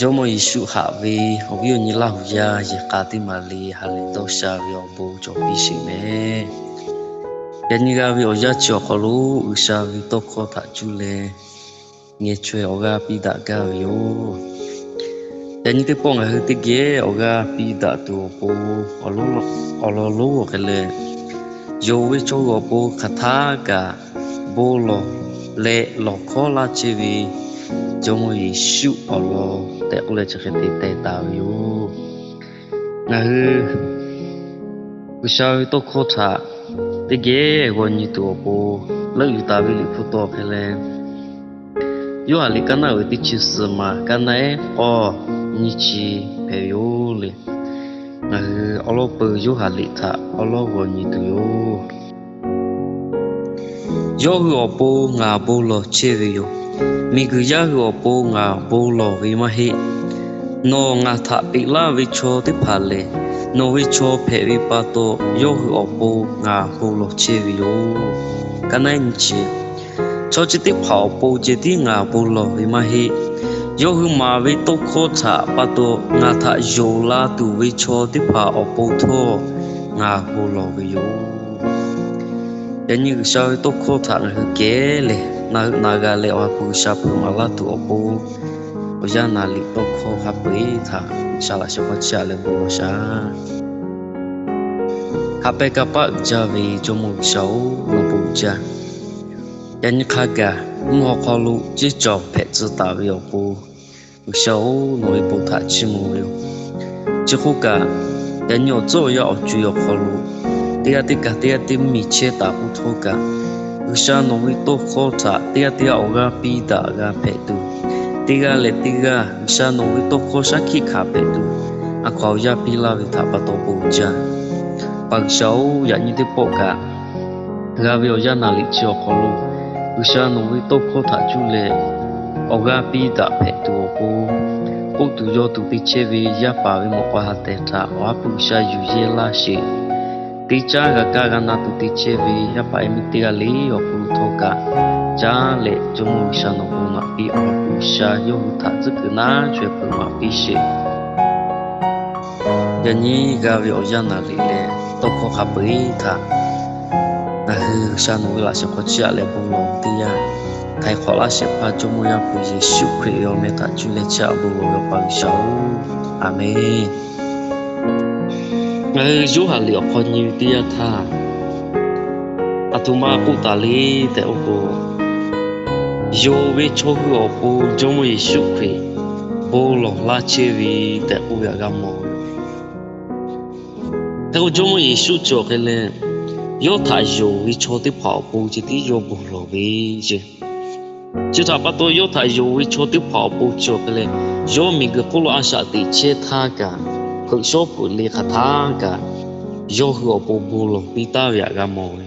Jawˇmawˇ Yeˍsuˆ haꞈ ve awˬ viˉ awˬ nyi Laˇ huˍ yaˇ yehˬ k'a teˇ maˍ le ha lehˬ dawˇ sha ve awˬ bon cawˬ piˇ sheˍ mehˍ. Yaꞈ nyi g'a ve awˬ yanˇ chi awˬ hk'aw lo G'uiˬsha ve tawˇ hkawˇ htaꞈ cuˇ leh ngeh chaweh awˬ g'aˇ piˇ daꞈ gaˇ ve yoˬ. Yaꞈ nyi teˇ pawˆ ngaˬ hui teˇ geh awˬ g'aˇ piˇ daꞈ tuˬ awˬ pon awˬ lawn lonˉ hk'e leh, yonˍ ve chaw hui awˬ pon hk'aˬ htaˇ kaꞈ bon lawˬ leh lawˬ hkawˉ laˇ chehˇ ve Jawˇmawˇ Yeˍsuˆ awˬ lawn tehꞈ k'oˆ leh chi hk'e te teh taˍ ve yoˬ. Ngaˬ hui G'uiˬsha ve tawˇ hkawˇ htaꞈ teˇ geh g'aw nyi tuˬ awˬ pon leuˆ yuˬ taˍ ve Liꞈ hpu taw hk'e leh, Yoˇhanˬ liꞈ kaˇ naˉ uiˍ ve teˇ chi suhˍ maˬ kaˇ naˉ ehˉ k'awˇ nyiˇ chi hpehꞈ ve yoˬ le. Ngaˬ hui awˉ lawˉ peuˬ Yoˇhanˬ liꞈ htaꞈ awˉ lawˉ g'aw nyi tuˬ yoˬ. Yawˇ hui awˬ pon ngaˬ bon lawˬ chehˇ ve yoˬ. Miˬguiˬ yaˇ hui awˬ pon ngaˬ bon lawˬ ve maˇ heˆ. Nawˬ ngaˬ htaꞈ peꞈ laˇ ve chaw teˇ hpaˍ lehˬ, nawˬ ve chaw hpehꞈ ve pa taw yawˇ hui awˬ pon ngaˬ bon lawˬ chehˇ ve yoˬ. Kaˇ naˉ ehˉ nyiˇ chi, chaw chi teˇ hpaˍ awˬ pon ceh tiˉ ngaˬ bon lawˬ ve maˇ heˆ. Yawˇ hui maˍ ve tawˇ hkawˇ htaꞈ pa taw ngaˬ htaꞈ yonˍ la tuˬ ve chaw teˇ hpaˍ awˬ pon htawˇ ngaˬ bon lawˬ ve yoˬ. Yaꞈ nyi G'uiˬsha ve tawˇ hkawˇ htaꞈ ngaˬ hui kehˉ leh na heuˆ na g'a leh Awˬ ha hpu G'uiˬsha hpeuꞈ maˍ laˇ tuˬ awˬ pon, awˬ yanˇ naˍ liꞈ tawˇ hkawˇ hk'a peu-eˬ htaꞈ G'uiˬsha laꞈ sheh hk'aw chiˇ aꞈ leh bon lawˬ shaˍ. Haꞈ pehnˇ kanˇ paˆ uiˍ jaˇ ve Jawˇmawˇ G'uiˬsha-oˬ, nawˬ bon uiˍ jaˇ. Yaꞈ nyi hk'a gaˬ mvuhˇ haw hk'aw lo ceˇ cawˬ hpehꞈ tcuh taˍ ve awˬ pon, G'uiˬsha-oˬ, nawˬ ve bon htaꞈ chiˇ mvuh ve yoˬ. Chi hk'oˆ kaꞈ, yaꞈ nyi awˬ tcuhˉ awˬ yanˇ awˬ co-e awˬ hk'aw lo teˇ g'aˇ teˇ kaˬ teˇ g'aˇ teˇ miˬ chehˇ taˍ k'oˆ htawˇ kaꞈ, G'uiˬsha nawˬ ve tawˇ hkawˇ htaꞈ teˇ g'aˇ teˇ g'aˇ awˬ g'aˇ piˇ daꞈ g'a hpehꞈ tuˬ, teˇ g'aˇ leh teˇ g'aˇ G'uiˬsha nawˬ ve tawˇ hkawˇ shaˉ hkiˆ hkanˍ hpehꞈ tuˬ, a hkaw-anˬ awˬ yaˇ piˇ laˇ ve htaꞈ pa taw bon jaˇ. Paˍ G'uiˬsha-oˬ, yaꞈ nyi teˇ pawˆ kaꞈ g'a ve awˬ yanˇ naˍ liꞈ chi awˬ hk'aw lo G'uiˬsha nawˬ ve tawˇ hkawˇ htaꞈ cuˇ leh awˬ g'aˇ piˇ daꞈ hpehꞈ tuˬ awˬ pon, k'oˆ tuˬ yaw tuˬ te chehˇ ve yaˇ paˍ ve mawꞈ k'aw ha tehˬ htaꞈ Awˬ ha hpu G'uiˬsha yuˬ yehˇ laˇ sheˍ. Teˇ caˉ g'a kaˇ g'a na tuˬ te chehˇ ve yaˇ paˍ yaˇ miˇ teˇ g'aˇ le awˬ hk'aw lo htawˇ kaꞈ, caˉ leh Jawˇmawˇ G'uiˬsha nawˬ bon naꞈ piˇ Awˬ ha hpu G'uiˬsha yawˇ hui htaꞈ tcuhˉ kuiˬ naˉ chaweh hpeuꞈ maˍ piˇ sheˍ. Yaꞈ nyi g'a ve awˬ yanˇ naˍ liꞈ leh tawˇ hkawˇ hk'a peu-eˬ htaꞈ ngaˬ hui G'uiˬsha nawˬ ve laꞈ sheh hk'aw chiˇ aꞈ leh bon lawˬ teˇ yanˇ, htaiˍ hk'awꞈ laˇ shehˍ hpaˇ Jawˇmawˇ Yaˇ hpu Yeˍsuˆ Hkriꞈ ve awˬ meh htaꞈ cuˇ leh chiˇ aꞈ bon lawˬ ve Awˬ pa G'uiˬsha-oˬ, Aˍmenˬ. Ngaˬ hui Yoˇhanˬ liꞈ awˬ hk'aw nyi ve teˇ yanˇ htaˇ, aˬ htoꞈ ma k'oˆ taˍ le tehꞈ k'oˆ k'o, yonˍ ve chaw hui awˬ pon Jawˇmawˇ Yeˍsuˆ Hkriꞈ bon lawˬ laˇ chehˇ ve tehꞈ k'oˆ ve htaꞈ g'a mawˬ ve. Hk'e k'o Jawˇmawˇ Yeˍsuˆ cawˬ hk'e leh, yawˇ htaꞈ yonˍ ve chaw teˇ hpaˍ awˬ pon ceh tiˉ yawˇ bon lawˬ ve ce. Chi htaꞈ pa taw yawˇ htaꞈ yonˍ ve chaw teˇ hpaˍ awˬ pon cawˬ hk'e leh, yawˇ miˬguiˬ hk'oˆ lo a shaꞈ teꞈ chehˇ htaˇ kaꞈ, hpeuꞈ shawˉ hpeuꞈ le hk'aˬ htaˇ kaꞈ, yawˇ hui awˬ pon bon lawˬ piˇ taˉ ve htaꞈ g'a mawˬ ve.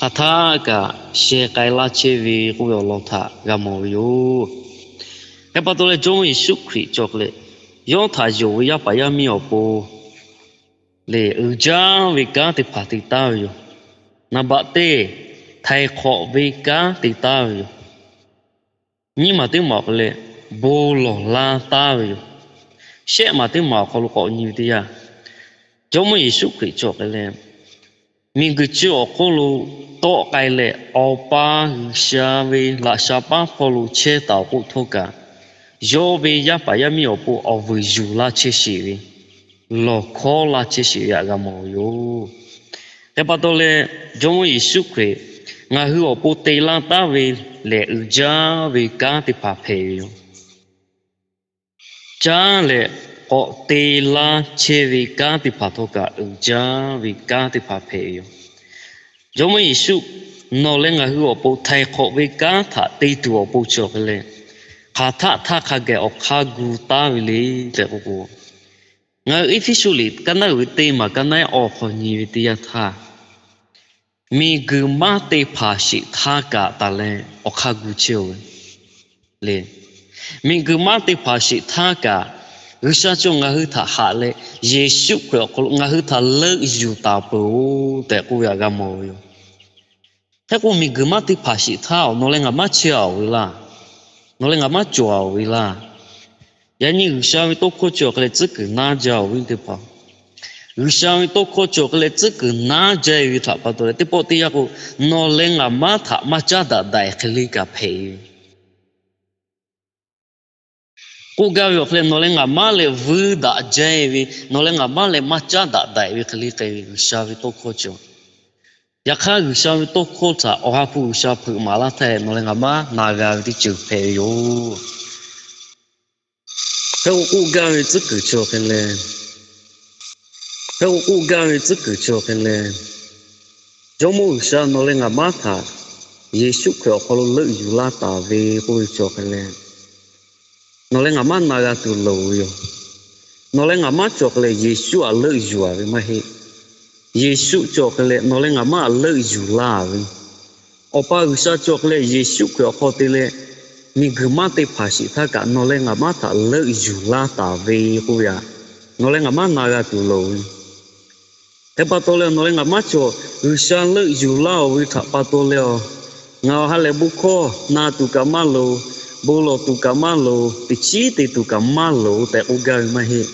Hk'aˬ htaˇ kaꞈ sheh k'ai laˇ chehˇ ve k'oˆ ve awˬ lawn htaꞈ g'a mawˬ ve yoˬ. Hk'e pa taw leh Jawˇmawˇ Yeˍsuˆ Hkriꞈ cawˬ hk'e leh, yawˇ htaꞈ yonˍ ve yaˇ paˍ yaˇ miˇ awˬ pon lehˬ, uiˍ jaˇ ve kanˉ teˇ hpaˍ te taˉ ve yoˬ. Naˍbaꞈ teˇ, htaiˍ hk'awꞈ ve kanˉ te taˉ ve yoˬ. Nyiˇ maˬ teˇ maˬ awˬ hk'aw lo bon lawˬ laˇ taˉ ve yoˬ. Shehˆ maˬ teˇ maˬ awˬ hk'aw lo k'awꞈ nyi ve teˇ yanˇ, Jawˇmawˇ Yeˍsuˆ Hkriꞈ cawˬ hk'e leh, miˬguiˬ chi awˬ hk'oˆ lo tawˆ k'ai leh Awˬ pa G'uiˬsha ve laꞈ sha paˉ hpawˇ lo chehˇ taˍ awˬ k'oˆ htawˇ kaꞈ, yawˇ ve yaˇ paˍ yaˇ miˇ awˬ pon awˬ vuiˬ yuˬ laˇ chehˇ sheˍ ve, lawˬ hkawˉ laˇ chehˇ sheˍ ve htaꞈ g'a mawˬ ve yoˬ. Hk'e pa taw leh, Jawˇmawˇ Yeˍsuˆ Hkriꞈ ngaˬ hui awˬ pon te laˇ taˉ ve lehˬ, uiˍ jaˇ ve kanˉ teˇ hpaˍ hpehꞈ ve yoˬ. Caˉ leh k'awꞈ te laˇ chehˇ ve kanˉ teˇ hpaˍ htawˇ kaꞈ uiˍ jaˇ ve kanˉ teˇ hpaˍ hpehꞈ ve yoˬ. Jawˇmawˇ Yeˍsuˆ nawˬ leh ngaˬ hui awˬ pon htaiˍ hk'awꞈ ve kanˉ htaꞈ te tuˬ awˬ pon cawˬ hk'e leh, hk'aˬ htaˆ htaˇ hk'a geh awˬ hk'aˇ gu taˉ ve le tehꞈ k'oˆ k'o, ngaˬ hui Eˇfeˇsuꞈ liꞈ kaˇ naˉ uiˍ ve teˇ maˬ kaˇ naˉ ehˉ awˬ hk'aw nyi ve teˇ yanˇ htaˇ, miˬguiˬ maˇ te hpanˍ sheˍ htaˇ kaꞈ taˍ leh awˬ hk'aˇ gu chehˇ-oˬ ve le. Miˬguiˬ maˇ te hpanˍ sheˍ htaˇ kaꞈ, G'uiˬsha cawˬ ngaˬ hui htaꞈ haꞈ leh, Yeˍsuˆ Hkriꞈ awˬ hk'aw lo ngaˬ hui htaꞈ leuˆ yuˬ taˍ peuˬ-oˬ tehꞈ k'oˆ ve htaꞈ g'a mawˬ ve yoˬ. Hk'e k'o, miˬguiˬ maˇ te hpanˍ sheˍ htaˇ awˬ nawˬ leh ngaˬ maˇ chehˇ-oˬ ve laˇ. Nawˬ leh ngaˬ maˇ cawˬ-oˬ ve laˇ. Yaꞈ nyi G'uiˬsha ve tawˇ hkawˇ cawˬ hk'e leh tcuhˉ kuiˬ naˉ jaˇ-oˬ ve teˇ hpaˍ. G'uiˬsha ve tawˇ hkawˇ cawˬ hk'e leh tcuhˉ kuiˬ naˉ jaˇ ve htaꞈ pa taw leh teˇ pawˆ teˇ yanˇ k'o, nawˬ leh ngaˬ maˇ htaꞈ maˇ caˉ daꞈ daꞈ-e hk'e le kaꞈ hpehꞈ ve. K'oˆ gaˇ ve awˬ hk'e leh nawˬ leh ngaˬ maˇ leh vuiˇ daꞈ jaˇ ve, nawˬ leh ngaˬ maˇ leh maˇ caˉ daꞈ daꞈ-e ve hk'e le k'ai ve G'uiˬsha ve tawˇ hkawˇ cawˬ. Yaꞈ hk'aˇ G'uiˬsha ve tawˇ hkawˇ htaꞈ Awˬ ha hpu G'uiˬsha hpeuꞈ maˍ laˇ htaˇ nawˬ leh ngaˬ maˇ na g'a ve teˇ ceuˬ hpehꞈ ve yoˬ. Hk'e k'o k'oˆ gaˇ ve tcuhˉ kuiˬ chi awˬ hk'e leh, hk'e k'o k'oˆ gaˇ ve tcuhˉ kuiˬ chi awˬ hk'e leh, Jawˇmawˇ G'uiˬsha nawˬ leh ngaˬ maˇ htaꞈ Yeˍsuˆ Hkriꞈ awˬ hk'aw lo leuˆ yuˬ laˇ taˍ ve k'oˆ ve chi awˬ hk'e leh, nawˬ leh ngaˬ maˇ na g'a tuˬ loˍ ve yoˬ. Nawˬ leh ngaˬ maˇ cawˬ hk'e leh Yeˍsuˆ htaꞈ leuˆ yuˬ-a ve maˇ heˆ. Yeˍsuˆ cawˬ hk'e leh nawˬ leh ngaˬ maˇ htaꞈ leuˆ yuˬ laˇ ve, Awˬ pa G'uiˬsha cawˬ hk'e leh Yeˍsuˆ Hkriꞈ awˬ hk'aw te leh miˬguiˬ maˇ te hpanˍ sheˍ htaˇ kaꞈ nawˬ leh ngaˬ maˇ htaꞈ leuˆ yuˬ laˇ taˍ ve k'oˆ ve htaꞈ nawˬ leh ngaˬ maˇ na g'a tuˬ loˍ ve. Hk'e pa taw leh nawˬ leh ngaˬ maˇ cawˬ G'uiˬsha leuˆ yuˬ laˇ-oˬ ve htaꞈ pa taw leh, ngaˬ awˬ ha lehˬ bon hkawˇ na tuˬ kaꞈ maˇ loˍ, bon lawˬ tuˬ kaꞈ maˇ loˍ, teꞈ chiˉ te tuˬ kaꞈ maˇ loˍ tehꞈ k'oˆ gaˇ ve maˇ heˆ.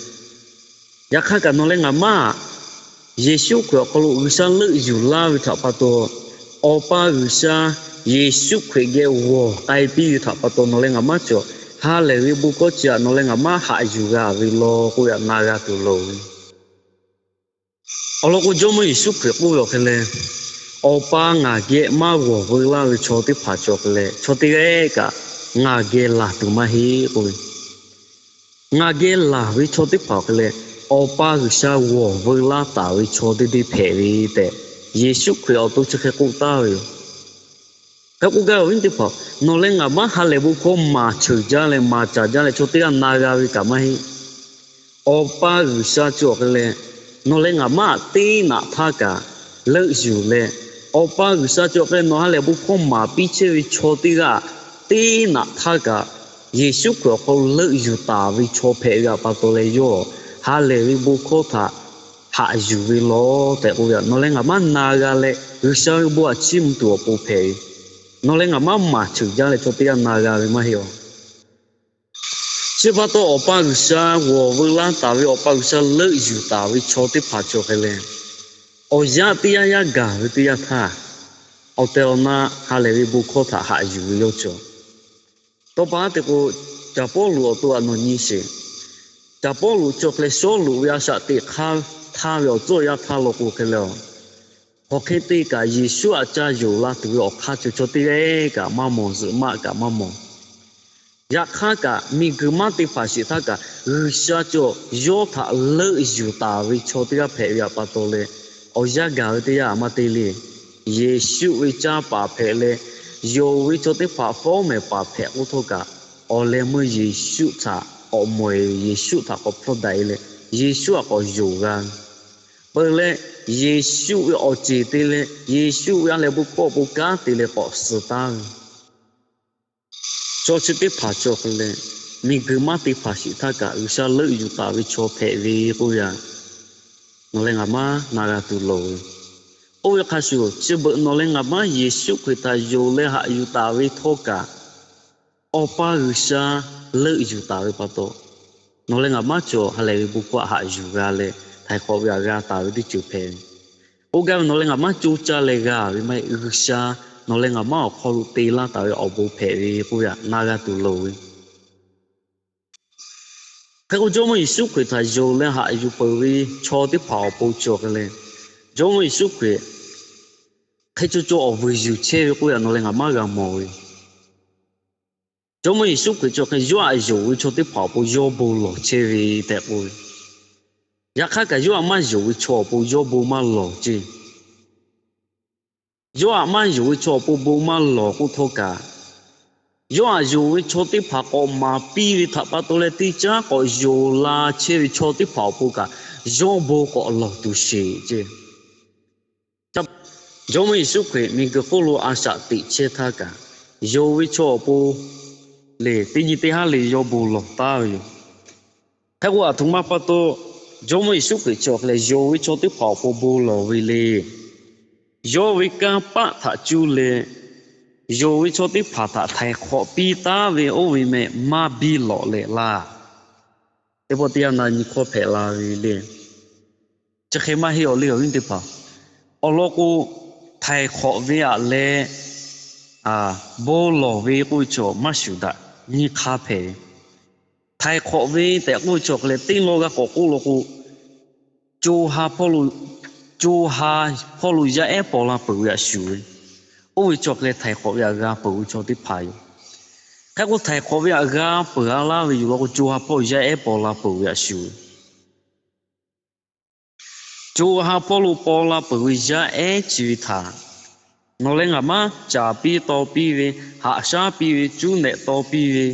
Yaꞈ hk'aˇ kaꞈ nawˬ leh ngaˬ maˇ Yeˍsuˆ Hkriꞈ awˬ hk'aw lo G'uiˬsha leuˆ yuˬ laˇ ve htaꞈ pa taw, Awˬ pa G'uiˬsha Yeˍsuˆ Hkriꞈ geh g'awˬ k'ai piˇ ve htaꞈ pa taw nawˬ leh ngaˬ maˇ cawˬ ha lehˬ ve bon hkawˇ chi htaꞈ nawˬ leh ngaˬ maˇ haꞈ yuˬ g'a ve law k'oˆ ve htaꞈ na g'a tuˬ loˍ ve. Awˬ lawn k'o, Jawˇmawˇ Yeˍsuˆ Hkriꞈ k'oˆ ve awˬ hk'e leh, Awˬ pa ngaˬ geh maˇ g'awˬ veu laˇ ve chaw teˇ hpaˍ cawˬ hk'e leh, chaw teˇ g'aˇ kaꞈ ngaˬ geh laˬ tuˬ maˇ heˆ k'oˆ ve. Ngaˬ geh laˬ ve chaw teˇ hpaˍ awˬ hk'e leh, Awˬ pa G'uiˬsha g'awˬ veu laˇ taˍ ve chaw teˇ deˇ hpehꞈ ve tehꞈ, Yeˍsuˆ Hkriꞈ awˬ to chi hk'e k'oˆ taˍ ve yoˬ. Hk'e k'oˆ gaˇ ve awˬ viˉ teˇ hpaˍ, nawˬ leh ngaˬ maˇ ha lehˬ bon hkawˇ maˍ cheuˬ jaˇ leh maˍ caˍ jaˇ leh chaw teˇ g'aˇ na g'a ve kaꞈ maˇ heˆ. Awˬ pa G'uiˬsha cawˬ hk'e leh, nawˬ leh ngaˬ maˇ teˇ naꞈ htaˇ kaꞈ leuˆ yuˬ leh, Awˬ pa G'uiˬsha cawˬ hk'e leh nawˬ ha lehˬ bon hkawˇ maˍ piˇ chehˇ ve chaw teˇ g'aˇ teˇ naꞈ htaˇ kaꞈ Yeˍsuˆ Hkriꞈ awˬ hk'aw lo leuˆ yuˬ taˍ ve chaw hpehꞈ ve htaꞈ pa taw leh yawˇ ha lehˬ ve bon hkawˇ htaꞈ haꞈ yuˬ ve law tehꞈ k'oˆ ve htaꞈ nawˬ leh ngaˬ maˇ na g'a leh G'uiˬsha ve bon htaꞈ chiˇ mvuh tuˬ awˬ pon hpehꞈ ve. Nawˬ leh ngaˬ maˇ maˍ cheuˬ jaˇ leh chaw teˇ g'aˇ na g'a ve maˇ heˆ aˬ. Chi pa taw Awˬ pa G'uiˬsha g'awˬ veu laˇ taˍ ve, Awˬ pa G'uiˬsha leuˆ yuˬ taˍ ve chaw teˇ hpaˍ cawˬ hk'e leh, awˬ yanˇ teˇ yanˇ yaˇ gaˬ ve teˇ yanˇ htaˇ, awˬ tehˬ awˬ na ha lehˬ ve bon hkawˇ htaꞈ haꞈ yuˬ ve yawˇ cawˬ. Tawˇ pa haˉ te k'o, Caˍ Pawˇluꞈ awˬ to htaꞈ nawˬ nyi sheˍ. Caˍ Pawˇluꞈ cawˬ hk'e leh Sawˉluꞈ ve a shaꞈ teꞈ hk'aˇ htaˇ ve awˬ tcuhˉ awˬ yanˇ htaˇ law k'o hk'e leh, hk'aˬ hk'e te kaꞈ Yeˍsuˆ htaꞈ ca yonˍ la tuˬ ve awˬ hk'aˇ ceuˬ chaw teˇ g'aˇ kaꞈ maˇ mawˬ, zuhꞈ maˆ kaꞈ maˇ mawˬ. Yaꞈ hk'aˇ kaꞈ miˬguiˬ maˇ te hpanˍ sheˍ htaˇ kaꞈ G'uiˬsha cawˬ yawˇ htaꞈ leuˆ yuˬ taˍ ve chaw teˇ g'aˇ hpehꞈ ve htaꞈ pa taw leh, awˬ yanˇ gaˬ ve teˇ yanˇ maˇ te le. Yeˍsuˆ ve caˇ paˍ hpehꞈ leh, yonˍ ve chaw teˇ hpaˍ fawˉ mehˍ paˍ hpehꞈ k'oˆ htawˇ kaꞈ, awˬ leh meuˇ Yeˍsuˆ htaꞈ k'awꞈ mawˬ-e ve, Yeˍsuˆ htaꞈ k'awꞈ hpfuhˇ daꞈ-e leh, Yeˍsuˆ htaꞈ k'awꞈ yonˍ g'a ve, peuˬ leh, Yeˍsuˆ ve awˬ ceˬ te leh Yeˍsuˆ ve a lehˬ bon hkawˇ awˬ pon kanˉ te leh k'awꞈ suh taˉ ve chaw chi teˇ hpaˍ cawˬ hk'e leh, miˬguiˬ maˇ te hpanˍ sheˍ htaˇ kaꞈ G'uiˬsha leuˆ yuˬ taˍ ve chaw hpehꞈ ve k'oˆ ve htaꞈ nawˬ leh ngaˬ maˇ na g'a tuˬ loˍ ve. Oˇ ve hk'a shuˍ chi beuꞈ nawˬ leh ngaˬ maˇ Yeˍsuˆ Hkriꞈ htaꞈ yonˍ leh haꞈ yuˬ taˍ ve htawˇ kaꞈ, Awˬ pa G'uiˬsha leuˆ yuˬ taˍ ve pa taw, nawˬ leh ngaˬ maˇ cawˬ ha lehˬ ve bon hkawˇ haꞈ yuˬ g'a leh htaiˍ hk'awꞈ ve htaꞈ g'a taˍ ve teˇ ceuˬ hpehꞈ ve. K'oˆ gaˇ ve nawˬ leh ngaˬ maˇ co caˇ leh g'a ve maˇ heˆ. G'uiˬsha nawˬ leh ngaˬ maˇ awˬ hk'aw lo te laˇ taˍ ve awˬ bon hpehꞈ ve k'oˆ ve htaꞈ na g'a tuˬ loˍ ve. Hk'e k'o, Jawˇmawˇ Yeˍsuˆ Hkriꞈ htaꞈ yonˍ leh haꞈ yuˬ peuˬ ve chaw teˇ hpaˍ awˬ pon cawˬ hk'e leh, Jawˇmawˇ Yeˍsuˆ Hkriꞈ hk'e co co awˬ vuiˬ yuˬ chehˇ ve k'oˆ ve htaꞈ nawˬ leh ngaˬ maˇ g'a mawˬ ve. Jawˇmawˇ Yeˍsuˆ Hkriꞈ cawˬ hk'e yawˇ htaꞈ yonˍ ve chaw teˇ hpaˍ awˬ pon yawˇ bon lawˬ chehˇ ve tehꞈ k'oˆ ve, yaꞈ hk'aˇ kaꞈ yawˇ htaꞈ maˇ yonˍ ve chaw awˬ pon yawˇ bon maˇ lawˬ ceˇ. Yawˇ htaꞈ maˇ yonˍ ve chaw awˬ pon bon maˇ lawˬ k'oˆ htawˇ kaꞈ, yawˇ htaꞈ yonˍ ve chaw teˇ hpaˍ k'awꞈ maˍ piˇ ve htaꞈ pa taw leh teˇ caˉ k'awꞈ yonˍ la chehˇ ve chaw teˇ hpaˍ awˬ pon kaꞈ yawˇ bon k'awꞈ lawˬ tuˬ sheˍ ceˇ. Jawˇmawˇ Yeˍsuˆ Hkriꞈ miˬguiˬ hk'oˆ lo a shaꞈ teꞈ chehˇ htaˇ kaꞈ, yonˍ ve chaw awˬ pon lehˬ teˇ nyi teˇ haˉ le yawˇ bon lawˬ taˉ ve yoˬ. Hk'e k'o, aˬ htoꞈ ma pa taw Jawˇmawˇ Yeˍsuˆ Hkriꞈ cawˬ hk'e leh yonˍ ve chaw teˇ hpaˍ awˬ pon bon lawˬ ve le. Yawˇ ve kanˇ paˆ htaꞈ cuˇ leh yonˍ ve chaw teˇ hpaˍ htaꞈ htaiˍ hk'awꞈ piˇ taˉ ve oˇ ve meh maˇ biˇ lawꞈ leh laˇ. Teˇ pawˆ teˇ yanˇ na nyi hkawˇ hpehꞈ la ve le. Chi hk'e maˇ heˆ awˬ le awˬ viˉ teˇ hpaˍ. Awˬ lawn k'o, htaiˍ hk'awꞈ ve aꞈ leh bon lawˬ ve k'oˆ ve chaw maˇ shuˍ daꞈ nyiˇ hk'aˇ hpehꞈ ve. Htaiˍ hk'awꞈ ve tehꞈ k'oˆ ve chaw hk'e leh teˇ lawˇ g'a k'awꞈ k'oˆ law k'o, co ha hpawˇ lo yaˇ ehˉ paw la peuˬ ve aꞈ shuˍ ve, oˇ ve chaw hk'e leh htaiˍ hk'awꞈ ve aꞈ g'a peuˬ ve chaw teˇ hpaˍ yoˬ. Hk'e k'o, htaiˍ hk'awꞈ ve aꞈ g'a peuˬ a laˇ ve yoˬ law k'o, co ha hpawˇ yaˇ ehˉ paw la peuˬ ve aꞈ shuˍ ve, co ha hpawˇ lo paw la peuˬ ve yaˇ ehˉ chi ve htaꞈ nawˬ leh ngaˬ maˇ caˍ piˇ taw piˇ ve, haꞈ shaˉ piˇ ve, cuˉ nehꞈ taw piˇ ve,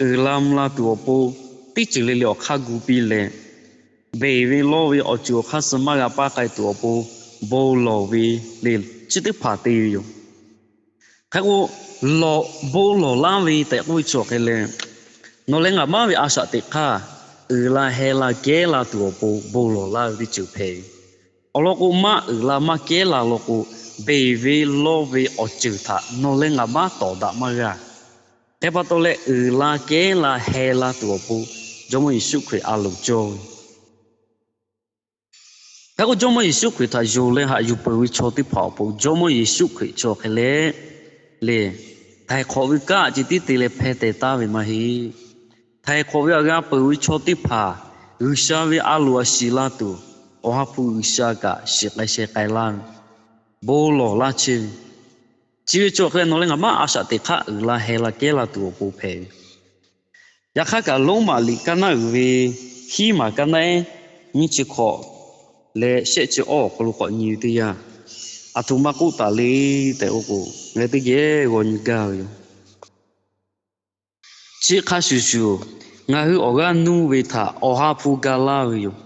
uiˍ la mvuh la tuˬ awˬ pon, teˇ ceuˬ le le awˬ hk'aˇ gu piˇ leh, beˬ ve lawˇ ve awˬ ceuˬ awˬ hk'aˇ suh maˇ g'a paˇ k'ai tuˬ awˬ pon bon lawˬ ve le, chi teˇ hpaˍ te ve yoˬ. Hk'e k'o, bon lawˬ laˇ ve tehꞈ k'oˆ ve chaw hk'e leh, nawˬ leh ngaˬ maˇ ve a shaꞈ teꞈ hk'aˇ, uiˍ la heh la kehˉ la tuˬ awˬ pon bon lawˬ laˇ ve teˇ ceuˬ hpehꞈ ve. Awˬ lawn k'o, maˇ uiˍ la maˇ kehˉ la law k'o, beˬ ve lawˇ ve awˬ ceuˬ htaꞈ nawˬ leh ngaˬ maˇ tawˍ daꞈ maˇ g'a. Hk'e pa taw leh, uiˍ la kehˉ la heh la tuˬ awˬ pon, Jawˇmawˇ Yeˍsuˆ Hkriꞈ a loˍ cawˇ ve Hk'e k'o, Jawˇmawˇ Yeˍsuˆ Hkriꞈ htaꞈ yonˍ leh haꞈ yuˬ peuˬ ve chaw teˇ hpaˍ awˬ pon Jawˇmawˇ Yeˍsuˆ Hkriꞈ chaw hk'e leh, le, htaiˍ hk'awꞈ ve kanˉ aꞈ ceh tiˉ te leh hpeh teh taˉ ve maˇ heˆ. Htaiˍ hk'awꞈ ve aꞈ g'a peuˬ ve chaw teˇ hpaˍ G'uiˬsha ve a loˍ aꞈ shiˍ la tuˬ, Awˬ ha hpu G'uiˬsha kaꞈ shiˍ k'ai sheh k'ai laˇ ve, bon lawˬ laˇ chehˇ ve, chi ve chaw hk'e leh nawˬ leh ngaˬ maˇ a shaꞈ teꞈ hk'aˇ uiˍ la heh la kehˉ la tuˬ awˬ pon hpehꞈ ve. Yaꞈ hk'aˇ kaꞈ, Roˉmaꞈ liꞈ kaˇ naˉ uiˍ ve hiˉ maˬ kaˇ naˉ ehˉ nyiˇ chi hk'awꞈ leh shehˆ chi awˇ awˬ hk'aw lo k'awꞈ nyi ve teˇ yanˇ, aˬ htoꞈ ma k'oˆ taˍ le tehꞈ k'oˆ k'o, ngaˬ hui teˇ geh g'aw nyi gaˇ ve yoˬ. Chi hk'a shuˍ shuˍ, ngaˬ hui awˬ g'aˇ nuˇ ve htaꞈ Awˬ ha hpu ga laˇ ve yoˬ.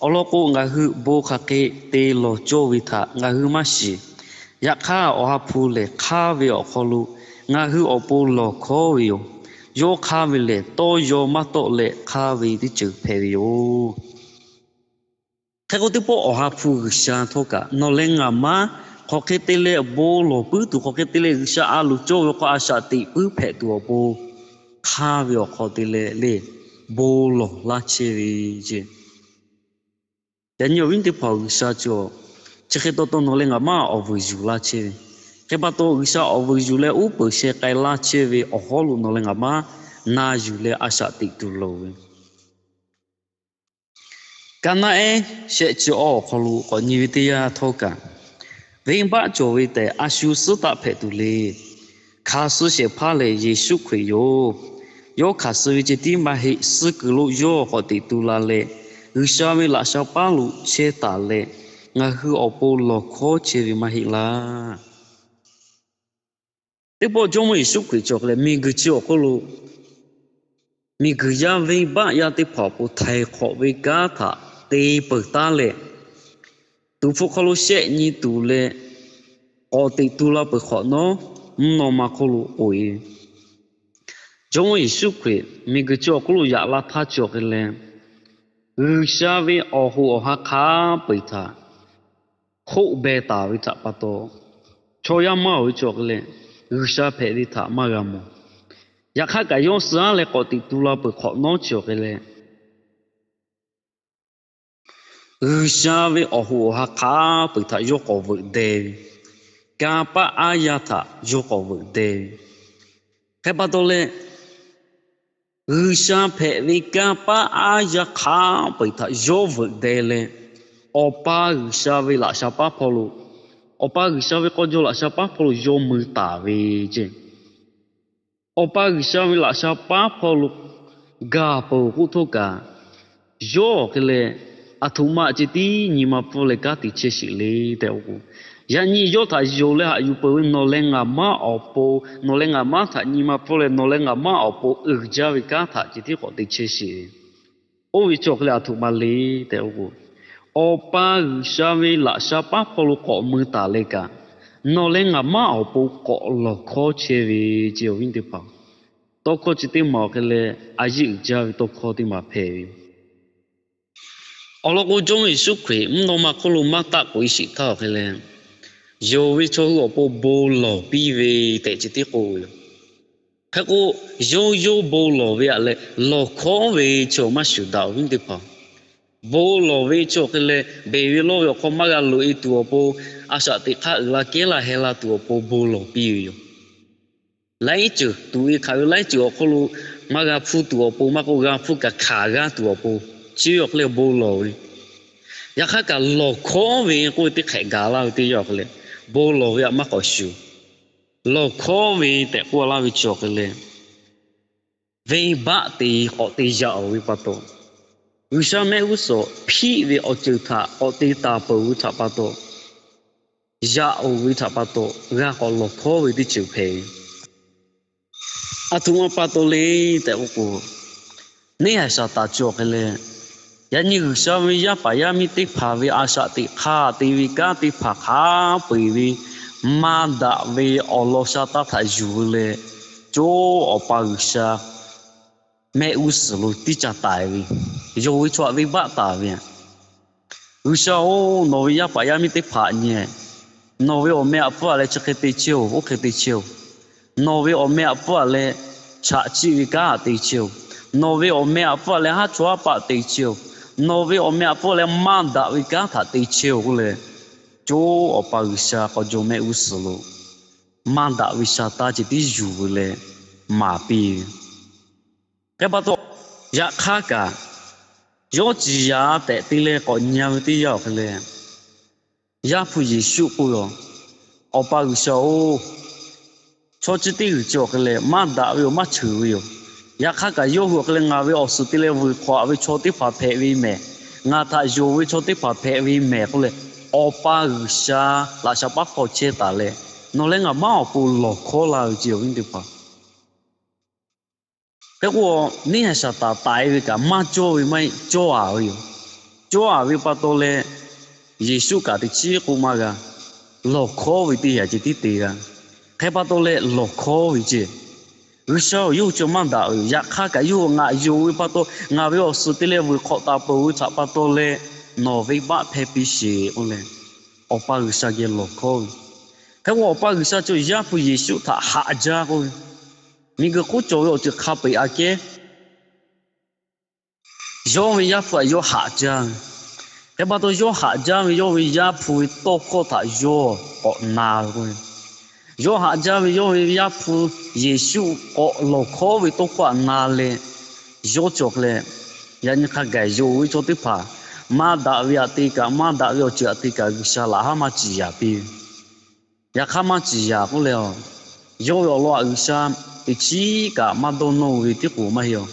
Awˬ lawn k'o, ngaˬ hui bon hk'aˬ hk'e te lawˬ cawˇ ve htaꞈ ngaˬ hui maˇ shiˍ. Yaꞈ hk'aˇ, Awˬ ha hpu lehˬ hk'aˇ ve awˬ hk'aw lo ngaˬ hui awˬ pon lawˬ hkawˉ ve yoˬ. Yawˇ hk'aˇ ve lehˬ, tawˇ yaw maˇ tawˆ leh hk'aˇ ve teˇ ceuˬ hpehꞈ ve yoˬ. Hk'e k'o, teˇ pawˆ Awˬ ha hpu G'uiˬsha htawˇ kaꞈ nawˬ leh ngaˬ maˇ hk'aˬ hk'e te leh bon lawˬ puiˉ tuˬ, hk'aˬ hk'e te leh G'uiˬsha a loˍ cawˇ ve awˬ hk'aw a shaꞈ teꞈ puiˉ hpehꞈ tuˬ awˬ pon, hk'aˇ ve awˬ hk'aw te leh le, bon lawˬ laˇ chehˇ ve ce. Yaꞈ nyi awˬ viˉ teˇ hpaˍ-oˬ, G'uiˬsha cawˬ, chi hk'e taw taw nawˬ leh ngaˬ maˇ awˬ vuiˬ yuˬ laˇ chehˇ ve, hk'e pa taw G'uiˬsha awˬ vuiˬ yuˬ leh uˉ peunˍ sheh k'ai laˇ chehˇ ve awˬ hawˉ lo nawˬ leh ngaˬ maˇ na yuˬ leh a shaꞈ teꞈ tuˬ loˍ ve Kaˇ naˆ ehˉ shehˆ chi awˇ awˬ hk'aw lo k'awꞈ nyi ve teˇ yanˇ htawˇ kaꞈ, venˇbaˆ cawˬ ve tehꞈ a shu suhˉ taˆ hpehꞈ tuˬ le. Hk'aˬ suh shehˍ hpaˇ lehˬ Yeˍsuˆ Hkriꞈ yoˬ. Yawˇ hk'aˬ suh ve ceh tiˉ maˇ heˆ, suh kuiˬ lo yawˇ k'awꞈ teꞈ tu la leh, G'uiˬsha ve laꞈ sha paˉ lo chehˇ taˍ leh, ngaˬ hui awˬ pon lawˬ hkawˉ chehˇ ve maˇ heˆ laˇ. Teˇ pawˆ Jawˇmawˇ Yeˍsuˆ Hkriꞈ cawˬ hk'e leh, miˬguiˬ chi awˬ hk'oˆ lo miˬguiˬ yaˇ venˇbaˆ yaˇ teˇ hpaˍ awˬ pon htaiˍ hk'awꞈ ve kanˉ htaꞈ te peuˬ taˉ leh, tuˍ hpfuh hk'aw lo shehˆ nyi tuˬ leh k'awꞈ teꞈ tu la peuˬ hk'awꞈ nawˉ, mvuhˇ naw ma hk'oˆ lo k'oꞈ-e. Jawˇmawˇ Yeˍsuˆ Hkriꞈ miˬguiˬ chi awˬ hk'oˆ lo yaꞈ la htaˇ cawˬ hk'e leh, G'uiˬsha ve awˬ hoꞈ awˬ ha hk'a peu-eˬ htaꞈ hk'oˆ beh taˍ ve htaꞈ pa taw, chaw yaˇ maˇ oˬ ve cawˬ hk'e leh, G'uiˬsha hpehꞈ ve htaꞈ maˇ g'a mawˬ. Yaꞈ hk'aˇ kaꞈ yawˇ suh aˉ leh k'awꞈ teꞈ tu la peuˬ hk'awꞈ nawˉ cawˬ hk'e leh, G'uiˬsha ve awˬ hoꞈ awˬ ha hk'a peu-eˬ htaꞈ yawˇ k'awꞈ veuꞈ deh ve, kanˇ paˆ aˉ yaˇ htaꞈ yawˇ k'awꞈ veuꞈ deh ve, hk'e pa taw leh, G'uiˬsha hpehꞈ ve kanˇ paˆ aˉ yaˇ hk'a peu-eˬ htaꞈ yawˇ veuꞈ deh leh, Awˬ pa G'uiˬsha ve laꞈ sha paˉ hpawˇ lo, Awˬ pa G'uiˬsha ve k'aw jaw laꞈ sha paˉ hpawˇ lo yawˇ mui taˍ ve ce. Awˬ pa G'uiˬsha ve laꞈ sha paˉ hpawˇ lo gaˬ peuˬ k'oˆ htawˇ kaꞈ, yawˇ hk'e leh, aˬ htoꞈ ma ceh tiˉ nyi ma pfuhˇ leh kanˉ te chehˇ sheˍ le tehꞈ k'oˆ k'o, yaꞈ nyi yawˇ htaꞈ yonˍ leh haꞈ yuˬ peuˬ ve nawˬ leh ngaˬ maˇ awˬ pon, nawˬ leh ngaˬ maˇ htaꞈ nyi ma pfuhˇ leh nawˬ leh ngaˬ maˇ awˬ pon uiˍ jaˇ ve kanˉ htaꞈ ceh tiˉ k'awꞈ te chehˇ sheˍ. Oˇ ve cawˬ hk'e leh aˬ htoꞈ ma le tehꞈ k'oˆ k'o, Awˬ pa G'uiˬsha ve laꞈ sha paˉ hpawˇ lo k'awꞈ mui taˍ leh kaꞈ, nawˬ leh ngaˬ maˇ awˬ pon k'awꞈ lawˬ hkawˉ chehˇ ve ce, awˬ viˉ teˇ hpaˍ. Tawˇ hkawˇ chi teˇ maˬ awˬ hk'e leh a yeˇ uiˍ jaˇ ve tawˇ hkawˇ teˇ maˬ hpehꞈ ve yoˬ. Awˬ lawn k'o, Jawˇmawˇ Yeˍsuˆ Hkriꞈ mvuhˇ naw ma hk'oˆ lo maˇ taˆ k'oꞈ-e sheˍ htaˇ awˬ hk'e leh, yonˍ ve chaw hui awˬ pon bon lawˬ piˇ ve tehꞈ chi tiˉ k'oˆ ve yoˬ. Hk'e k'o, yawˇ yawˇ bon lawˬ ve aꞈ leh lawˬ hkawˉ ve chaw maˇ shuˍ daꞈ, awˬ viˉ teˇ hpaˍ. Bon lawˬ ve chaw hk'e leh, beˬ ve lawˇ ve awˬ hk'aw maˇ g'a loꞈ e tuˬ awˬ pon, a shaꞈ teꞈ hk'aˇ uiˍ la kehˉ la heh la tuˬ awˬ pon bon lawˬ piˇ ve yoˬ. Laiˉ ceuˬ tuꞈ e hk'aˬ ve laiˉ ceuˬ awˬ hk'oˆ lo maˇ g'a hpuˇ tuˬ awˬ pon, maˇ k'oˆ g'a hpuˇ kaꞈ hkanˍ g'aˇ tuˬ awˬ pon, chi ve awˬ hk'e leh bon lawˬ ve. Yaꞈ hk'aˇ kaꞈ lawˬ hkawˉ ve k'oˆ ve teˇ hk'ehꞈ gaˬ laˇ ve teˇ yanˇ awˬ hk'e leh, bon lawˬ ve aꞈ maˇ k'awꞈ shuˍ. Lawˬ hkawˉ ve tehꞈ k'oˆ laˇ ve chi awˬ hk'e leh, venˇbaˆ te k'awꞈ te yaꞈ-oˬ ve pa taw, G'uiˬsha mehˆ g'uˇ suhˍ hpiˆ ve awˬ ceuˬ htaꞈ k'awꞈ te taˍ peuˬ ve htaꞈ pa taw, yaꞈ-oˬ ve htaꞈ pa taw g'a k'awꞈ lawˬ hkawˉ ve teˇ ceuˬ hpehꞈ ve. Aˬ htoꞈ ma pa taw le tehꞈ k'oˆ k'o, neˇ haiˬ Saˍtanˍ chi awˬ hk'e leh, yaꞈ nyi G'uiˬsha ve yaˇ paˍ yaˇ miˇ teˇ hpaˍ ve a shaꞈ teꞈ hk'aˇ te ve kanˉ teˇ hpaˍ hk'a peu-eˬ ve maˇ daꞈ ve awˬ lawn sha taˇ htaꞈ yuˬ ve leh, co Awˬ pa G'uiˬsha mehˆ g'uˇ suhˍ lo tiˇ caˇ taiˍ ve, yonˍ ve chaw aꞈ venˇbaˆ taˍ ve, G'uiˬsha-oˬ, nawˬ ve yaˇ paˍ yaˇ miˇ teˇ hpaˍ nyi, nawˬ ve awˬ meh aꞈ pfuhˇ-a leh chi hk'e te chehˇ-oˬ, oˇ hk'e te chehˇ-oˬ. Nawˬ ve awˬ meh aꞈ pfuhˇ-a leh chaꞈ chiˆ ve kanˉ htaꞈ te chehˇ-oˬ. Nawˬ ve awˬ meh aꞈ pfuhˇ-a leh haˉ chawˇ haˉ paˆ te chehˇ-oˬ. Nawˬ ve awˬ meh aꞈ pfuhˇ-a leh maˇ daꞈ ve kanˉ htaꞈ te chehˇ-oˬ k'oˆ leh, co Awˬ pa G'uiˬsha k'awꞈ jawˇ mehˆ g'uˇ suhˍ lo maˇ daꞈ ve sha taˇ ceh tiˉ yuˬ ve leh maˍ piˇ ve. Hk'e pa taw, yaꞈ hk'aˇ kaꞈ yawˇ ciˍ yanˍ tehꞈ te leh k'awꞈ nyi-a ve teˇ yanˇ awˬ hk'e leh, Yaˇ hpu Yeˍsuˆ k'oˆ ve, Awˬ pa G'uiˬsha-oˬ, chaw chi teˇ g'uiˬ chi awˬ hk'e leh maˇ daꞈ ve yoˬ, maˇ cheuˬ ve yoˬ. Yaꞈ hk'aˇ kaꞈ yawˇ hui awˬ hk'e leh ngaˬ ve awˬ suhˍ te leh vuiˬ hk'awꞈ-a ve chaw teˇ hpaˍ hpehꞈ ve mehˍ, ngaˬ htaꞈ yonˍ ve chaw teˇ hpaˍ hpehꞈ ve mehˍ k'oˆ leh, Awˬ pa G'uiˬsha laꞈ sha paˉ hk'aw chehˇ taˍ leh, nawˬ leh ngaˬ maˉ awˬ pon lawˬ hkawˉ la ve ce, awˬ viˉ teˇ hpaˍ. Hk'e k'o, neˇ haiˬ Saˍtanˍ taiˍ ve kaꞈ maˇ cawˇ ve maˇ heˆ, cawˇ a ve yoˬ. Cawˇ a ve pa taw leh, Yeˍsuˆ kaꞈ teꞈ chiˉ k'oˆ maˇ g'a. Lawˬ hkawˉ ve teˇ yanˇ ceh tiˉ te g'a. Hk'e pa taw leh lawˬ hkawˉ ve ce, G'uiˬsha-oˬ, yawˇ hui chi maˇ daꞈ ve yoˬ. Yaꞈ hk'aˇ kaꞈ yawˇ hui ngaˬ yonˍ ve pa taw, ngaˬ ve awˬ suhˍ te leh vuiˬ hk'awꞈ taˍ peuˬ ve htaꞈ pa taw leh, nawˬ venˇbaˆ hpehˇ piˇ sheˍ k'oˆ leh, Awˬ pa G'uiˬsha geh lawˬ hkawˉ ve. Hk'e k'o, Awˬ pa G'uiˬsha cawˬ Yaˇ hpu Yeˍsuˆ htaꞈ haꞈ jaˇ k'oˆ ve, miˬguiˬ hk'oˆ cawˬ ve awˬ ceuˬ hk'a peu-eˬ aꞈ kehˉ yawˇ ve Yaˇ hpu htaꞈ yawˇ haꞈ jaˇ ve. Hk'e pa taw, yawˇ haꞈ jaˇ ve yawˇ ve Yaˇ hpu ve tawˇ hkawˇ htaꞈ yawˇ k'awꞈ na ve k'o, yawˇ haꞈ jaˇ ve yawˇ ve Yaˇ hpu Yeˍsuˆ k'awꞈ lawˬ hkawˉ ve tawˇ hkawˇ htaꞈ na leh, yawˇ cawˬ leh, yaꞈ nyi hk'a gaˬ yonˍ ve chaw teˇ hpaˍ maˇ daꞈ ve aꞈ te kaꞈ, maˇ daꞈ ve awˬ ceuˬ aꞈ te kaꞈ, G'uiˬsha laꞈ haˉ maˇ ciˍ yanˍ piˇ ve. Yaꞈ hk'aˇ maˇ ciˍ yanˍ k'oˆ leh, yawˇ ve awˬ lawn aꞈ G'uiˬsha teꞈ chiˉ kaꞈ maˇ dawˇ nawˇ ve tiˉ k'o maˇ heˆ-oˬ.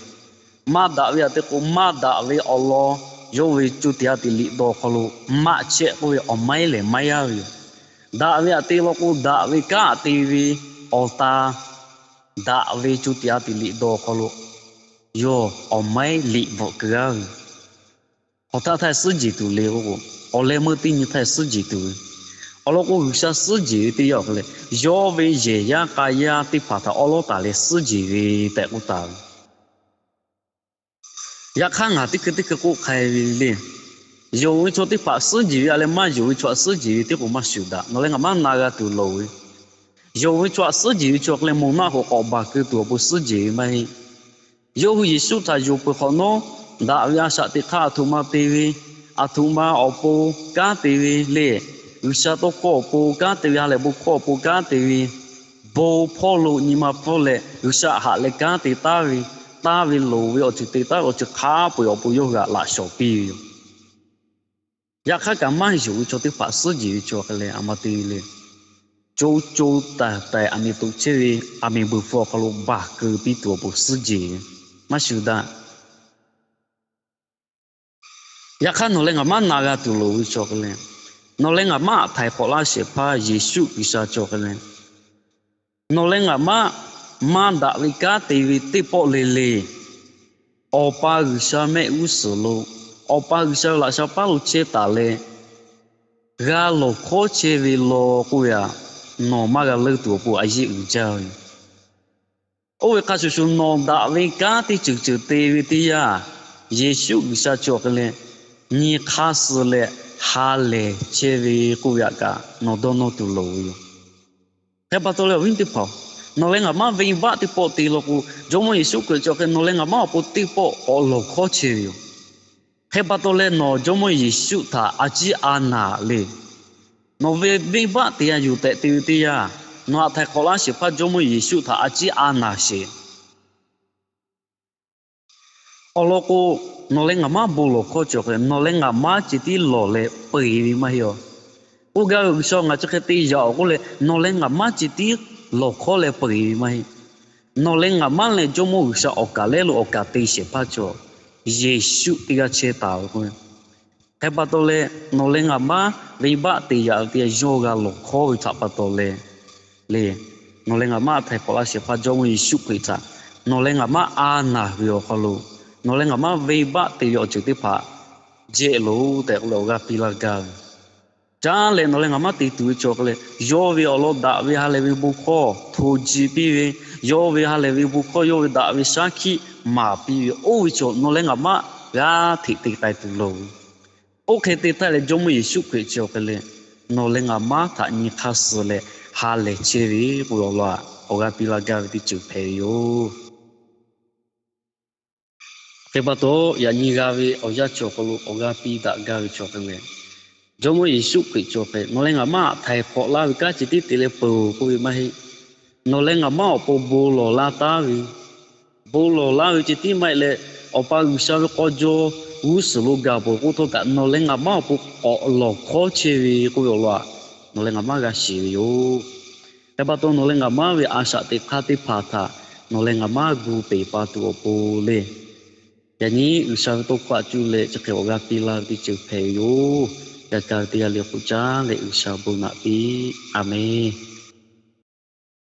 Maˇ daꞈ ve aꞈ te k'o, maˇ daꞈ ve awˬ lawn yawˇ ve co tiꞈ ha tiꞈ liꞈ dawˬ hk'aw lo maˇ chehˇ k'oˆ ve awˬ maiˉ lehˬ maˇ yaˇ ve yoˬ. Daꞈ ve aꞈ te law k'o, daꞈ ve kanˉ aꞈ te ve awˬ ta daꞈ ve co tiꞈ ha tiꞈ liꞈ dawˬ hk'aw lo yawˇ awˬ maiˉ liꞈ bvuhꞈ keu-a ve, hk'awꞈ htaˇ htaˇ suhˉ jeˬ tuˬ le k'o, awˬ leh meuˇ teˇ nyi htaˇ suhˉ jeˬ tuˬ ve, awˬ lawn k'o, G'uiˬsha suhˉ jeˬ ve teˇ yanˇ awˬ hk'e leh, yawˇ ve yehˬ yaˇ k'a yaˇ teˇ hpaˍ htaꞈ awˉ lawˉ taˍ leh suhˉ jeˬ ve tehꞈ k'oˆ taˍ ve. Yaꞈ hk'aˇ ngaˬ teˇ hkui teˇ hkui k'oˆ hk'a ve le, yonˍ ve chaw teˇ hpaˍ suhˉ jeˬ ve aꞈ leh maˇ yonˍ ve chaw aꞈ suhˉ jeˬ ve tiˉ k'o maˇ shuˍ daꞈ. Nawˬ leh ngaˬ maˇ na g'a tuˬ loˍ ve, yonˍ ve chaw aꞈ suhˉ jeˬ ve chaw hk'e leh moˬ naˆ k'awꞈ k'awꞈ baˬ keu tuˬ awˬ pon suhˉ jeˬ ve maˇ heˆ. Yawˇ hui Yeˍsuˆ htaꞈ yonˍ peuˬ hk'awꞈ nawˉ, daꞈ ve a shaꞈ teꞈ hk'aˇ aˬ htoꞈ ma te ve, aˬ htoꞈ ma awˬ pon kanˉ te ve le, G'uiˬsha tawˇ hkawˇ awˬ pon kanˉ te ve, ha lehˬ bon hkawˇ awˬ pon kanˉ te ve, bon hpawˇ lo nyi ma pfuhˇ leh G'uiˬsha haꞈ leh kanˉ te taˍ ve, taˍ ve loˍ ve awˬ ceuˬ te taˍ ve awˬ ceuˬ hk'a peu-eˬ awˬ pon yawˇ hui htaꞈ laꞈ shawˍ piˇ ve yoˬ. Yaꞈ hk'aˇ kaꞈ maˇ yonˍ ve chaw teˇ hpaˍ suhˉ jeˬ ve chaw hk'e leh aˬ ma te le, co co taiˍ taiˍ aˬ miˍ toꞈ chehˇ ve aˬ miˍ beuˬ hpu awˬ hk'aw lo baˬ keu piˇ tuˬ awˬ pon suhˉ jeˬ ve maˇ shuˍ daꞈ. Yaꞈ hk'aˇ nawˬ leh ngaˬ maˇ na g'a tuˬ loˍ ve chaw hk'e leh, nawˬ leh ngaˬ maˇ aꞈ htaiˍ hk'awꞈ laˇ shehˍ hpaˇ Yeˍsuˆ G'uiˬsha chaw hk'e leh, nawˬ leh ngaˬ maˇ, maˇ daꞈ ve kanˉ te ve teˇ pawˆ le le, Awˬ pa G'uiˬsha mehˆ g'uˇ suhˍ lo, Awˬ pa G'uiˬsha ve laꞈ sha paˉ lo chehˇ taˍ leh, g'a lawˬ hkawˉ chehˇ ve law k'oˆ ve aꞈ, nawˬ maˇ g'a leuˇ tuˬ awˬ pon a yeˆ uiˍ jaˇ ve yoˬ. Oˇ ve hk'a shuˍ shuˍ nawˬ daꞈ ve kanˉ teˇ ceuˬ ceuˬ te ve teˇ yanˇ, Yeˍsuˆ G'uiˬsha cawˬ hk'e leh, nyi hk'aˇ suh leh ha lehˬ chehˇ ve k'oˆ ve htaꞈ kaꞈ nawˬ dawˇ nawˇ tuˬ loˍ ve yoˬ. Hk'e pa taw leh awˬ viˉ teˇ hpaˍ-oˬ, nawˬ leh ngaˬ maˇ venˇbaˆ teˇ pawˆ te law k'o, Jawˇmawˇ Yeˍsuˆ Hkriꞈ cawˬ hk'e nawˬ leh ngaˬ maˇ awˬ pon teˇ pawˆ k'awꞈ lawˬ hkawˉ chehˇ ve yoˬ. Hk'e pa taw leh nawˬ Jawˇmawˇ Yeˍsuˆ htaꞈ a ciˉ a naˍ le. Nawˬ ve venˇbaˆ te yaˇ yuˬ tehꞈ te ve teˇ yanˇ, nawˬ htaꞈ htaiˍ hk'awꞈ laˇ shehˍ hpaˇ Jawˇmawˇ Yeˍsuˆ htaꞈ a ciˉ a naˍ sheˍ. Awˬ lawn k'o, nawˬ leh ngaˬ maˇ bon lawˬ hkawˇ cawˬ hk'e, nawˬ leh ngaˬ maˇ ceh tiˉ lawˬ leh peu eˬ ve maˇ heˆ-oˬ. K'oˆ gaˇ ve, G'uiˬsha ngaˬ chi hk'e te yaꞈ-oˬ k'oˆ leh, nawˬ leh ngaˬ maˇ ceh tiˉ lawˬ hkawˉ leh peu eˬ ve maˇ heˆ. Nawˬ leh ngaˬ maˇ leh Jawˇmawˇ G'uiˬsha awˬ kaˍ lehˉ lo awˬ kaˍ te shehˍ hpaˇ cawˬ, Yeˍsuˆ teˇ g'aˇ chehˇ taˍ ve k'o, hk'e pa taw leh nawˬ leh ngaˬ maˇ venˇbaˆ te yaꞈ ve teˇ yanˇ yawˇ g'a lawˬ hkawˉ ve htaꞈ pa taw leh, le, nawˬ leh ngaˬ maˇ htaiˍ hk'awꞈ laˇ shehˍ hpaˇ Jawˇmawˇ Yeˍsuˆ Hkriꞈ htaꞈ nawˬ leh ngaˬ maˇ a naˍ ve awˬ hk'aw lo, nawˬ leh ngaˬ maˇ venˇbaˆ te ve awˬ ceuˬ teˇ hpaˍ jehˇ loˬ tehꞈ k'oˆ leh awˬ g'aˇ piˇ laˇ gaˇ ve. Caˇ leh nawˬ leh ngaˬ maˇ te tuˬ ve cawˬ hk'e leh, yawˇ ve awˬ lawn daꞈ ve ha lehˬ ve bon hkawˇ hto ji piˇ ve, yawˇ ve ha lehˬ ve bon hkawˇ yawˇ ve daꞈ ve shaˉ hkiˆ maˍ piˇ ve, oˇ ve cawˬ nawˬ leh ngaˬ maˇ g'a hteꞈ te k'ai tuˬ loˬ. Oˇ hk'e te htaˇ leh Jawˇmawˇ Yeˍsuˆ Hkriꞈ cawˬ hk'e leh, nawˬ leh ngaˬ maˇ htaꞈ nyi hk'aˇ suh leh ha lehˬ chehˇ ve k'oˆ ve awˬ lawn awˬ g'aˇ piˇ laˇ gaˇ ve teˇ ceuˬ hpehꞈ ve yoˬ. Hk'e pa taw, yaꞈ nyi g'a ve awˬ yanˇ cawˬ hk'aw lo awˬ g'aˇ piˇ daꞈ gaˇ ve cawˬ hk'e leh, Jawˇmawˇ Yeˍsuˆ Hkriꞈ cawˬ hk'e nawˬ leh ngaˬ maˇ htaiˍ hk'awꞈ laˇ ve kanˉ ceh tiˉ te leh peuˬ k'oˆ ve maˇ heˆ. Nawˬ leh ngaˬ maˇ awˬ pon bon lawˬ laˇ taˉ ve, bon lawˬ laˇ ve ceh tiˉ maˇ heˆ leh, Awˬ pa G'uiˬsha ve k'aw jaw g'uˇ suhˍ lo gaˬ peuˬ k'oˆ htawˇ kaꞈ nawˬ leh ngaˬ maˇ awˬ pon k'awꞈ lawˬ hkawˉ chehˇ ve k'oˆ ve awˬ lawn htaꞈ nawˬ leh ngaˬ maˇ g'a shiˍ ve yoˬ. Hk'e pa taw, nawˬ leh ngaˬ maˇ ve a shaꞈ teꞈ hk'aˇ teˇ hpaˍ htaꞈ nawˬ leh ngaˬ maˇ gu peˬ pa tuˬ awˬ pon le, yaꞈ nyi G'uiˬsha ve tawˇ hkawˇ htaꞈ cuˇ leh chi hk'e awˬ g'aˇ piˇ laˇ ve teˇ ceuˬ hpehꞈ ve yoˬ. Yaꞈ ka ve teˇ g'aˇ le k'oˆ caˇ leh G'uiˬsha bon naꞈ piˇ. A menˬ.